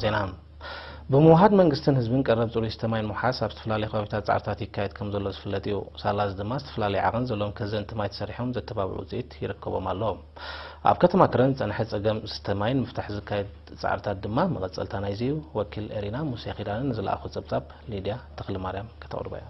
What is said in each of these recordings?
ዜና። ብምውሃድ መንግስትን ህዝብን ቀረብ ጽሩይ ዝስተ ማይ ንምውሓስ ኣብ ዝተፈላለዩ ከባቢታት ጻዕርታት ይካየድ ከም ዘሎ ዝፍለጥ እዩ። ሳላዚ ድማ ዝተፈላለዩ ዓቐን ዘለዎም ከዘንቲ ማይ ተሰሪሖም ዘተባብዑ ውጽኢት ይርከቦም ኣሎ። ኣብ ከተማ ከረን ዝጸንሐ ጸገም ዝስተ ማይ ንምፍታሕ ዝካየድ ጻዕርታት ድማ መቐጸልታ ናይዚ እዩ። ወኪል ኤሪና ሙሴ ኪዳነ ንዝለኣኾ ጸብጻብ ሊድያ ተኽለማርያም ከተቕርቦ እያ።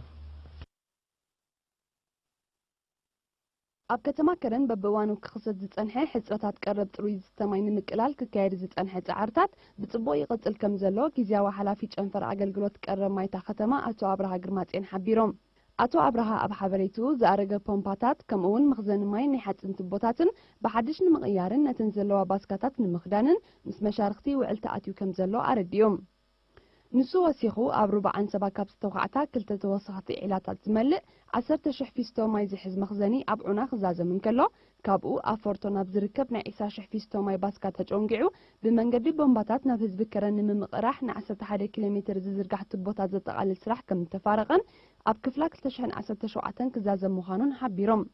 ኣብ ከተማ ከረን በብእዋኑ ክኽሰት ዝጸንሐ ሕጽረታት ቀረብ ጥሩይ ዝስተ ማይ ንምቅላል ክካየድ ዝጸንሐ ጻዕርታት ብጽቡቕ ይቕጽል ከም ዘሎ ግዝያዊ ሓላፊ ጨንፈር ኣገልግሎት ቀረብ ማይ እታ ከተማ ኣቶ ኣብርሃ ግርማጽዮን ሓቢሮም። ኣቶ ኣብርሃ ኣብ ሓበሬትኡ ዝኣረገ ፖምፓታት ከምኡ እውን መኽዘኒ ማይ ናይ ሓጺን ቱቦታትን ብሓድሽ ንምቕያርን ነተን ዘለዋ ባስካታት ንምኽዳንን ምስ መሻርኽቲ ውዕል ተኣትዩ ከም ዘሎ ኣረዲኦም። ንሱ ወሲኹ ኣብ ሩባ ዓንሰባ ካብ ዝተዃዕታ ክልተ ተወሰኽቲ ዒላታት ዝመልእ ዓሰርተ ሽሕ ፊስቶ ማይ ዝሕዝ መኽዘኒ ኣብ ዑና ክዛዘም እንከሎ፣ ካብኡ ኣብ ፎርቶ ናብ ዝርከብ ናይ ዒስራ ሽሕ ፊስቶ ማይ ባስካ ተጨንጊዑ ብመንገዲ ቦምባታት ናብ ህዝቢ ከረን ንምምቕራሕ ን ዓሰርተ ሓደ ኪሎ ሜትር ዝዝርጋሕ ቱቦታት ዘጠቓልል ስራሕ ከም ዝተፋረቐን ኣብ ክፍላ ክልተ ሽሕን ዓሰርተ ሸውዓተን ክዛዘም ምዃኑን ሓቢሮም።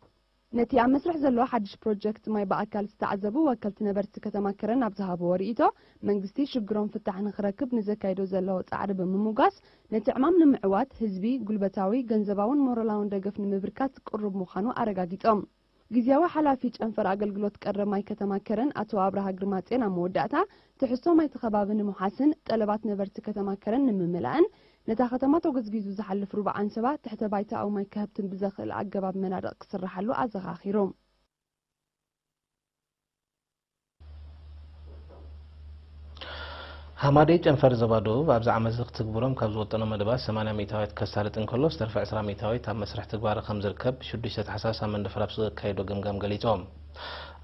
ነቲ ኣብ መስርሕ ዘሎ ሓድሽ ፕሮጀክት ማይ ብኣካል ዝተዓዘቡ ወከልቲ ነበርቲ ከተማ ከረን ኣብ ዝሃብዎ ርእይቶ፣ መንግስቲ ሽግሮም ፍታሕ ንኽረክብ ንዘካይዶ ዘሎ ጻዕሪ ብምምጓስ፣ ነቲ ዕማም ንምዕዋት ህዝቢ ጉልበታዊ፣ ገንዘባውን ሞራላውን ደገፍ ንምብርካት ቅሩብ ምዃኑ ኣረጋጊጾም። ግዝያዊ ሓላፊ ጨንፈር ኣገልግሎት ቀረብ ማይ ከተማ ከረን ኣቶ ኣብርሃ ግርማጽዮን ኣብ መወዳእታ፣ ትሕዝቶ ማይ እቲ ከባቢ ንምውሓስን ጠለባት ነበርቲ ከተማ ከረን ንምምላእን፣ ነታ ከተማ ተጎዝጊዙ ዝሓልፍ ሩባ ዓንሰባ ትሕተ ባይታኣዊ ማይ ክህብትን ብዘኽእል ኣገባብ መናድቕ ክስርሓሉ ኣዘኻኺሩ። ሃማደይ ጨንፈር ዞባ ደቡብ ኣብዚ ዓመት እዚ ክትግብሮም ካብ ዝወጠኖ መደባት ሰማንያ ሚእታዊት ከሳልጥ እንከሎ፣ ዝተርፈ ዕስራ ሚእታዊት ኣብ መስርሕ ትግባረ ከም ዝርከብ ሽዱሽተ ታሕሳስ ኣብ መንደፈራ ኣብ ዘካየዶ ገምጋም ገሊጾም።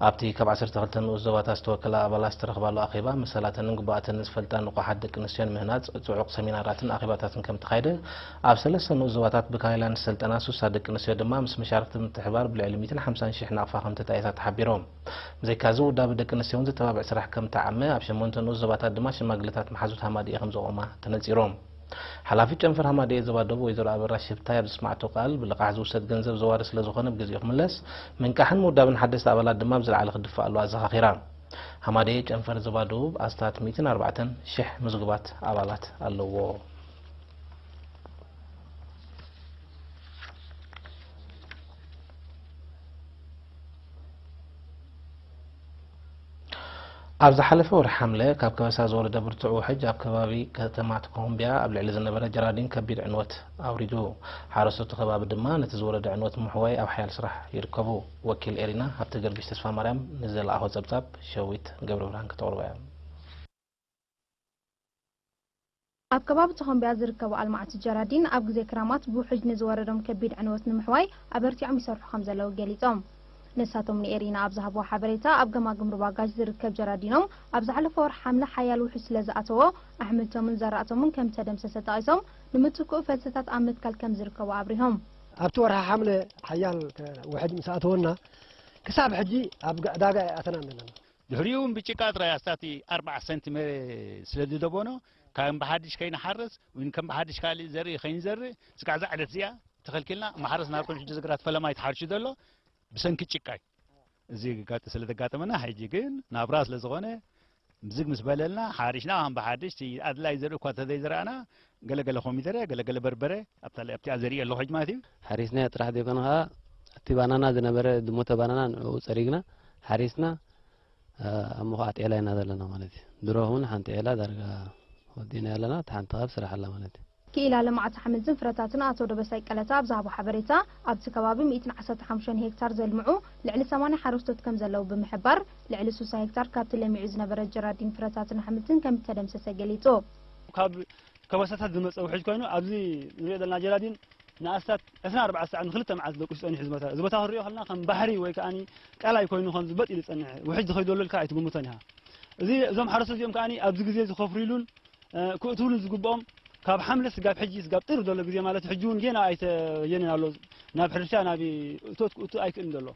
ኣብቲ ካብ ዓሰርተ ክልተ ንኡስ ዞባታት ዝተወከላ ኣባላት ዝተረኽባሉ ኣኼባ፣ መሰላተንን ግቡኣተንን ዝፈልጣ ንቑሓት ደቂ ኣንስትዮ ንምህናጽ ጽዑቕ ሰሚናራትን ኣኼባታትን ከም ተኻየደ፣ ኣብ ሰለስተ ንኡስ ዞባታት ብካይላንድ ስልጠና ሱሳ ደቂ ኣንስትዮ ድማ ምስ መሻርኽቲ ምትሕብባር ብልዕሊ ሚእትን ሓምሳን ሽሕ ናቕፋ ከም ተጣየሳ ተሓቢሮም። ብዘይካዚ ውዳበ ደቂ ኣንስትዮ እውን ዘተባብዕ ስራሕ ከም ተዓመ፣ ኣብ ሸሞንተ ንኡስ ዞባታት ድማ ሽማግለታት መሓዙት ሃማደኤ ከም ዘቖማ ተነጺሮም። ሓላፊት ጨንፈር ሃማደኤ ዞባ ደቡብ ወይዘሮ ኣበራሽ ሽብታይ ኣብ ዘስማዕቶ ቃል፣ ብልቓሕ ዝውሰድ ገንዘብ ዘዋሪ ስለ ዝኾነ ብግዜኡ ክምለስ፣ ምንቃሕን ምውዳብን ሓደስቲ ኣባላት ድማ ብዝለዓለ ክድፋእ ኣለዎ ኣዘኻኺራ። ሃማደኤ ጨንፈር ዞባ ደቡብ ኣስታት ሚእትን ኣርባዕተን ሽሕ ምዝጉባት ኣባላት ኣለዎ። ኣብ ዝሓለፈ ወርሒ ሓምለ ካብ ከበሳ ዝወረደ ብርቱዕ ውሕጅ ኣብ ከባቢ ከተማ ተኮምቢያ ኣብ ልዕሊ ዝነበረ ጀራዲን ከቢድ ዕንወት ኣውሪዱ። ሓረስቶት እቲ ከባቢ ድማ ነቲ ዝወረደ ዕንወት ንምሕዋይ ኣብ ሓያል ስራሕ ይርከቡ። ወኪል ኤሪና ሃብተ ገርጊሽ ተስፋማርያም ንዘለኣኾ ጸብጻብ ሸዊት ገብረብርሃን ከተቕርቦ እያ። ኣብ ከባቢ ተኾምቢያ ዝርከቡ ኣልማዕቲ ጀራዲን ኣብ ግዜ ክራማት ብውሕጅ ንዝወረዶም ከቢድ ዕንወት ንምሕዋይ ኣበርቲዖም ይሰርሑ ከም ዘለዉ ገሊጾም። ንሳቶም ንኤሪና ኣብ ዝሃብዎ ሓበሬታ፣ ኣብ ገማግም ሩባ ጋሽ ዝርከብ ጀራዲኖም ኣብ ዝሓለፈ ወርሒ ሓምለ ሓያል ውሕጅ ስለ ዝኣተዎ፣ ኣሕምልቶምን ዘራእቶምን ከም ዝተደምሰሰ ጠቒሶም፣ ንምትክኡ ፈልስታት ኣብ ምትካል ከም ዝርከቡ ኣብሪሆም። ኣብቲ ወርሒ ሓምለ ሓያል ውሕጅ ምስ ኣተወና፣ ክሳብ ሕጂ ኣብ ዕዳጋ ኣይኣተናን ዘለና። ድሕሪኡ እውን ብጭቃ ጥራይ ኣስታት ኣርባዓ ሰንቲሜ ስለ ዝደበኖ፣ ከም ብሓድሽ ከይንሓርስ ወይ ከም ብሓድሽ ካልእ ዘርኢ ከይንዘርእ፣ ስጋዕ እዛ ዕለት እዚኣ ተኸልኪልና፣ ማሕረስ ናብቶም ሕጂ ዝግራት ፈለማ እዩ ተሓርሹ ዘሎ፣ ብሰንኪ ጭቃ እዩ። እዚ ጋጥ ስለ ዘጋጠመና፣ ሕጂ ግን ናብራ ስለ ዝኾነ፣ ምዝግ ምስ በለልና፣ ሓሪሽና ከም ብሓድሽ፣ እቲ ኣድላይ ዘርኢ እኳ እንተዘይዘራእና፣ ገለገለ ኮሚደረ፣ ገለገለ በርበረ፣ ኣብታ፣ ኣብቲኣ ዘርኢ ኣለኹ ሕጂ ማለት እዩ። ሓሪስናዮ ጥራሕ ዘይኮነ ኸዓ፣ እቲ ባናና ዝነበረ፣ ዝሞተ ባናና ንዕኡ ጸሪግና፣ ሓሪስና፣ እ፣ ኣብ ምኹዓት ዒላ ኢና ዘለና ማለት እዩ። ድሮ እውን ሓንቲ ዒላ ዳርጋ ወዲእናያ ኣለና፣ እታ ሓንቲ ካብ ስራሕ ኣላ ማለት እዩ። ክኢላ ልምዓት ኣሕምልትን ፍረታትን ኣቶ ደበሳይ ቀለታ ኣብ ዝሃቦ ሓበሬታ፣ ኣብቲ ከባቢ ሚእትን ዓሰርተ ሓሙሽተን ሄክታር ዘልምዑ ልዕሊ ሰማንያ ሓረስቶት ከም ዘለዉ ብምሕባር፣ ልዕሊ ስሳ ሄክታር ካብቲ ለሚዑ ዝነበረ ጀራዲን ፍረታትን ኣሕምልትን ከም እተደምሰሰ ገሊጹ። ካብ ከበሳታት ዝመጸ ውሕጅ ኮይኑ፣ ኣብዚ ንሪኦ ዘለና ጀራዲን ንኣስታት ዕስራን ኣርባዕተን ሰዓት ንክልተ መዓልቲ ደቂሱ ጸኒሑ እዚ ቦታ። እዚ ቦታ ክንሪኦ ከለና ከም ባሕሪ ወይ ከኣኒ ቀላይ ኮይኑ ከም ዝበጥ ኢሉ ዝጸንሕ ውሕጅ ዝኸይደሉ ኢልካ ኣይትግምቶን ኢኻ። እዚ፣ እዞም ሓረስቶት እዚኦም ከኣኒ ኣብዚ ግዜ ዝኸፍርሉን፣ እ፣ ክእትውሉን ዝግብኦም ካብ ሓምለ ስጋብ ሕጂ ስጋብ ጥሪ ዘሎ ግዜ ማለት ሕጂ እውን ጌና ኣይተየንን ኣሎ። ናብ ሕርሻ ናብ እቶት ክእቱ ኣይክእልን ዘሎ።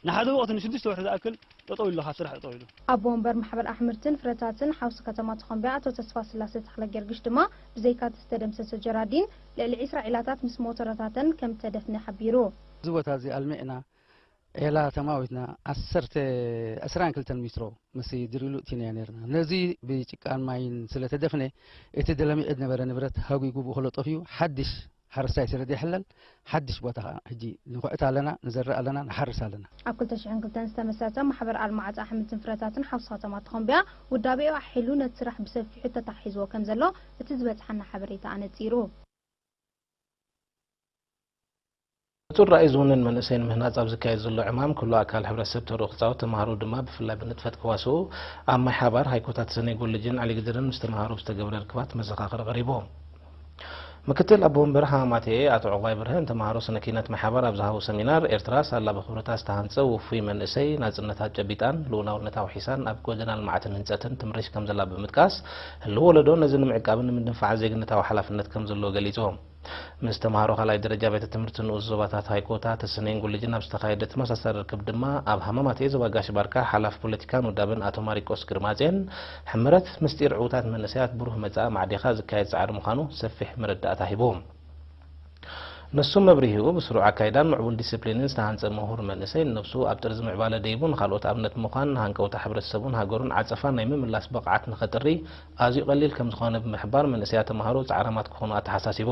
ንሓደ ወቕቲ ንሽዱሽተ ወርሒ ዝኣክል ጠጠው ኢሉ፣ ካብ ስራሕ ጠጠው ኢሉ። ኣቦ ወንበር ማሕበር ኣሕምልትን ፍረታትን ሓውሲ ከተማ ተኾምቢያ ኣቶ ተስፋ ስላሴ ተኽለ ጊዮርጊስ ድማ ብዘይካ እቲ ዝተደምሰሰ ጀራዲን ልዕሊ ዒስራ ዒላታት ምስ ሞተረታተን ከም እተደፍነ ሓቢሩ። እዚ ቦታ እዚ ኣልሚዕና ዔላ ተማዊትና ዓሰርተ ዕስራን ክልተን ሜትሮ ምስ ድሪሉ እቲናዮ ነርና። ነዚ ብጭቃን ማይን ስለ ተደፍነ፣ እቲ ደለሚዑ ዝነበረ ንብረት ሃጒጉ ብእኹሎ ጠፊኡ፣ ሓድሽ ሓረስታይ ስለ ዘይሕለል፣ ሓድሽ ቦታ ኸዓ ሕጂ ንኹዕት ኣለና፣ ንዘርእ ኣለና፣ ንሓርስ ኣለና። ኣብ ክልተ ሽሕን ክልተን ዝተመስረተ ማሕበር ኣልማዕቲ ኣሕምልትን ፍረታትን ሓውሲ ከተማ ተኾምቢያ፣ ውዳቤኡ ኣሒሉ ነቲ ስራሕ ብሰፊሑ ተታሒዝዎ ከም ዘሎ እቲ ዝበጽሓና ሓበሬታ ኣነጺሩ። ንጹር ራእይ ዝውንን መንእሰይ ንምህናጽ ኣብ ዝካየድ ዘሎ ዕማም፣ ኩሉ ኣካል ሕብረተሰብ ተርኡ ክጻወት፣ ተማሃሮ ድማ ብፍላይ ብንጥፈት ክዋስኡ፣ ኣብ ማይ ሓባር፣ ሃይኮታት ሰኔ ጎልጅን ዓሊግድርን ምስ ተማሃሮ ብዝተገብረ ርክባት መዘኻኽር ቀሪቡ። ምክትል ኣቦ ወንበር ሃማማቴ ኣቶ ዕቑባይ ብርሀ ንተማሃሮ ስነ ኪነት ማይ ሓባር ኣብ ዝሃቦ ሰሚናር፣ ኤርትራ ሳላ ብኽብርታት ዝተሃንጸ ውፉይ መንእሰይ ናጽነታ ጨቢጣን ልኡላውነታ ኣውሒሳን ኣብ ጎደና ልምዓትን ህንጸትን ትምርሽ ከም ዘላ ብምጥቃስ፣ ህልው ወለዶ ነዚ ንምዕቃብን ንምድንፋዕን ዜግነታዊ ሓላፍነት ከም ዘለዎ ገሊጹ። ምስ ተምሃሮ ካልኣይ ደረጃ ቤተ ትምህርቲ ንኡስ ዞባታት ሃይኮታ፣ ተሰነይን ጉልጅን ኣብ ዝተኻየደ ተመሳሳሊ ርክብ ድማ፣ ኣብ ሃማማተኤ ዞባ ጋሽ ባርካ ሓላፊ ፖለቲካን ውዳበን ኣቶ ማሪቆስ ግርማጼን፣ ሕምረት ምስጢር ዕዉታት መንእሰያት ብሩህ መጻኢ ማዕዲኻ ዝካየድ ጻዕሪ ምዃኑ ሰፊሕ መረዳእታ ሂቡ። ንሱ መብርሂኡ፣ ብስሩዕ ኣካይዳን ምዕቡል ዲስፕሊንን ዝተሃንጸ ምሁር መንእሰይ፣ ንነብሱ ኣብ ጥርዚ ምዕባለ ደይቡ፣ ንኻልኦት ኣብነት ምዃን፣ ንሃንቀውታ ሕብረተሰቡን ሃገሩን ዓጸፋ ናይ ምምላስ ብቕዓት ንኸጥሪ ኣዝዩ ቀሊል ከም ዝኾነ ብምሕባር፣ መንእሰያት ተምሃሮ ጻዕራማት ክኾኑ ኣተሓሳሲቡ።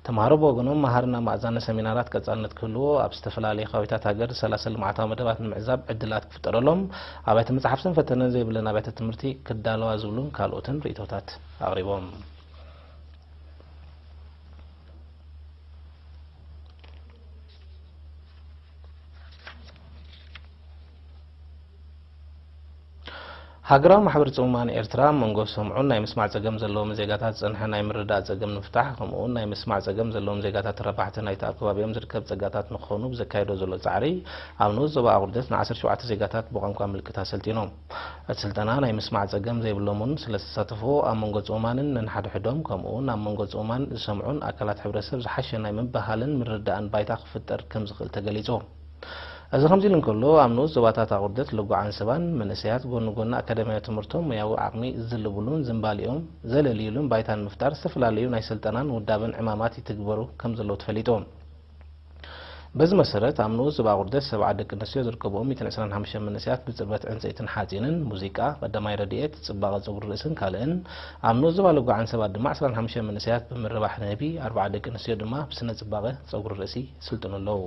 ተምሃሮ ብወገኖም፣ መሃርን ኣማእዛንን ሰሚናራት ቀጻልነት ክህልዎ፣ ኣብ ዝተፈላለየ ከባቢታት ሃገር ዝሰላሰል ልምዓታዊ መደባት ንምዕዛብ ዕድላት ክፍጠረሎም፣ ኣብያተ መጻሕፍትን ፈተነን ዘይብለን ኣብያተ ትምህርቲ ክዳለዋ ዝብሉን ካልኦትን ርእይቶታት ኣቕሪቦም። ሃገራዊ ማሕበር ጽሙማን ኤርትራ፣ ኣብ መንጎ ዝሰምዑን ናይ ምስማዕ ጸገም ዘለዎም ዜጋታት ዝጸንሐ ናይ ምርዳእ ጸገም ንምፍታሕ፣ ከምኡ'ውን ናይ ምስማዕ ጸገም ዘለዎም ዜጋታት ተረባሕቲ ናይቲ ኣብ ከባቢኦም ዝርከብ ጸጋታት ንክኾኑ ብዘካየዶ ዘሎ ጻዕሪ፣ ኣብ ንኡስ ዞባ ኣቑርደት ንዓሰርተ ሸውዓተ ዜጋታት ብቋንቋ ምልክት ኣሰልጢኑ። እቲ ስልጠና ናይ ምስማዕ ጸገም ዘይብሎም'ውን ስለ ዝተሳተፍዎ፣ ኣብ መንጎ ጽሙማንን ነንሓድሕዶም፣ ከምኡ'ውን ኣብ መንጎ ጽሙማን ዝሰምዑን ኣካላት ሕብረተሰብ ዝሓሸ ናይ ምብህሃልን ምርድዳእን ባይታ ክፍጠር ከም ዝኽእል ተገሊጹ። እዚ ከምዚ ኢሉ እንከሎ፣ ኣብ ንኡስ ዞባታት ኣቑርደት ልጉዕ ዓንሰባን መንእሰያት ጎኒ ጎኒ ኣካዳሚያዊ ትምህርቶም ሞያዊ ዓቕሚ ዝልብሉን ዝንባሊኦም ዘለልይሉን ባይታ ንምፍጣር ዝተፈላለዩ ናይ ስልጠናን ውዳበን ዕማማት ይትግበሩ ከም ዘለዉ ተፈሊጡ። በዚ መሰረት፣ ኣብ ንኡስ ዞባ ኣቑርደት ሰብዓ ደቂ ኣንስትዮ ዝርከብኦም ሚእትን ዕስራን ሓሙሽተን መንእሰያት ብጽርበት ዕንጸይትን ሓጺንን፣ ሙዚቃ፣ ቀዳማይ ረድኤት፣ ጽባቐ ጸጉሪ ርእስን ካልእን፣ ኣብ ንኡስ ዞባ ልጉዕ ዓንሰባ ድማ ዕስራን ሓሙሽተን መንእሰያት ብምርባሕ ንህቢ፣ ኣርብዓ ደቂ ኣንስትዮ ድማ ብስነ ጽባቐ ጸጉሪ ርእሲ ይስልጥኑ ኣለዉ።